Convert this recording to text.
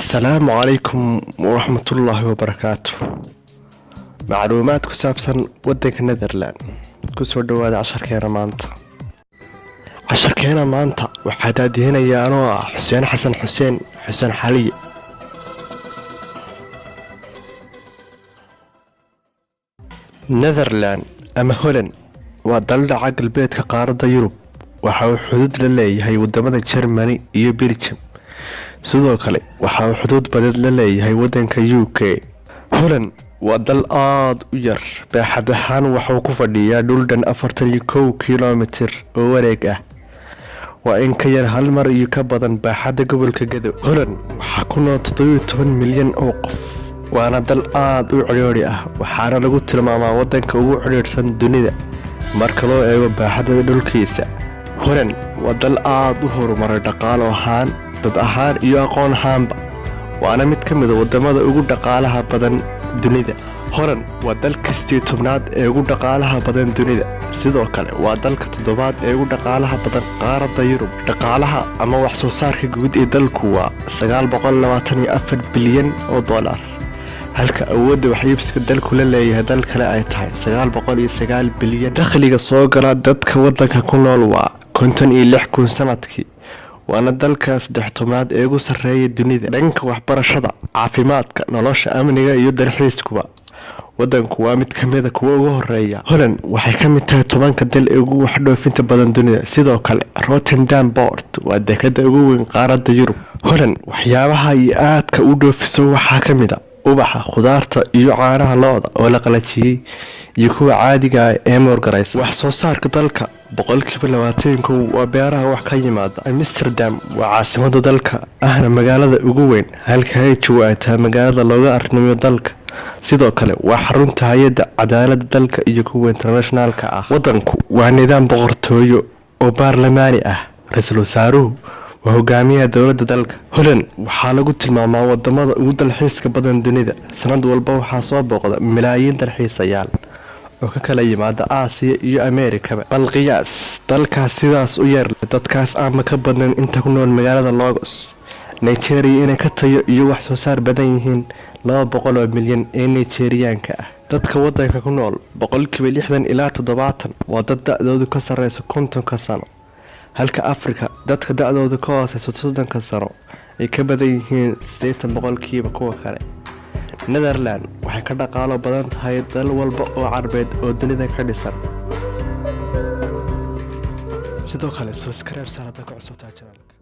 Asalaamu calaykum waraxmatullaahi wabarakaatu. Macluumaad ku saabsan wadanka Netherland. Kusoo dhawaada casharkeena maanta. Casharkeena maanta waxaa daadihinaya anoo ah Xuseen Xasan Xuseen, Xuseen Xaliye. Netherland ama Holland waa dal dhaca galbeedka qaaradda Yurub. Waxa uu xuduud la leeyahay wadamada Germany iyo Belgium. Sidoo kale waxa uu xuduud badeed la leeyahay wadanka UK. Holland waa dal aada u yar baaxad ahaan. Waxuu ku fadhiyaa dhul dhan 41 kilomitir oo wareeg ah. Waa in ka yar hal mar iyo ka badan baaxadda gobolka Gedo. Holland waxaa ku nool 17 milyan oo qof, waana dal aada u cidhiidhi ah, waxaana lagu tilmaamaa wadanka ugu cidhiidhsan dunida marka loo eego baaxadda dhulkiisa. Holland waa dal aada u horumaray dhaqaalo ahaan, dad ahaan iyo aqoon ahaanba, waana mid ka mid a wadamada ugu dhaqaalaha badan dunida. Holland waa dalka 18aad ee ugu dhaqaalaha badan dunida. Sidoo kale waa dalka toddobaad ee ugu dhaqaalaha badan qaaradda Yurub. Dhaqaalaha ama wax soo saarka guud ee dalku waa 924 bilyan oo dollar, halka awoodda wax iibsiga dalku la leeyahay dal kale ay tahay 909 bilyan. Dakhliga soo gala dadka wadanka ku nool waa 56,000 sanadkii, waana dalka 13aad ee ugu sarreeya dunida dhanka waxbarashada, caafimaadka, nolosha, amniga iyo dalxiiskuba. Wadanku waa mid kamida kuwa ugu horeeya. Holland waxay ka mid tahay 10ka dal ee ugu waxdhoofinta badan dunida. Sidoo kale Rotterdam Port waa dekada ugu weyn qaaradda Yurub. Holland waxyaabaha iyo aadka u dhoofiso waxaa ka mid a ubaxa, khudaarta iyo caanaha lo'da oo la qalajiyey iyo kuwa caadiga ah ee moorgaraysa. Wax soo saarka dalka 21% waa beeraha wax ka yimaada. Amsterdam waa caasimada dalka, ahna magaalada ugu weyn, halka Hague ay tahay magaalada looga arrimiyo dalka. Sidoo kale waa xarunta hay-adda cadaalada dalka iyo kuwa internationalka ah. Wadanku waa nidaam boqortooyo oo baarlamaani ah. Ra-iisul wasaaruhu waa hogaamiyaha dowladda dalka. Holland waxaa lagu tilmaamaa wadamada ugu dalxiiska badan dunida. Sanad walba waxaa soo booqda malaayiin dalxiisayaal oo ka kala yimaada Aasiya iyo Ameerikaba. Bal qiyaas dalkaas sidaas u yar, dadkaas ama ka badnan inta ku nool magaalada Lagos, Nigeria, inay ka tayo iyo wax soo saar badan yihiin 200 oo milyan ee Nigeriyaanka ah. Dadka wadanka ku nool 60% ilaa 70% waa dad da-doodu ka sareysa 50ka sano, halka Afrika dadka da-doodu ka hooseysa 30ka sano ay ka badan yihiin 80% kuwa kale. Netherland waxay ka dhaqaalo badan tahay dal walba oo Carbeed oo dunida ka dhisan. Sidoo kale subscribe saar hadda ku cusubtahay channelka.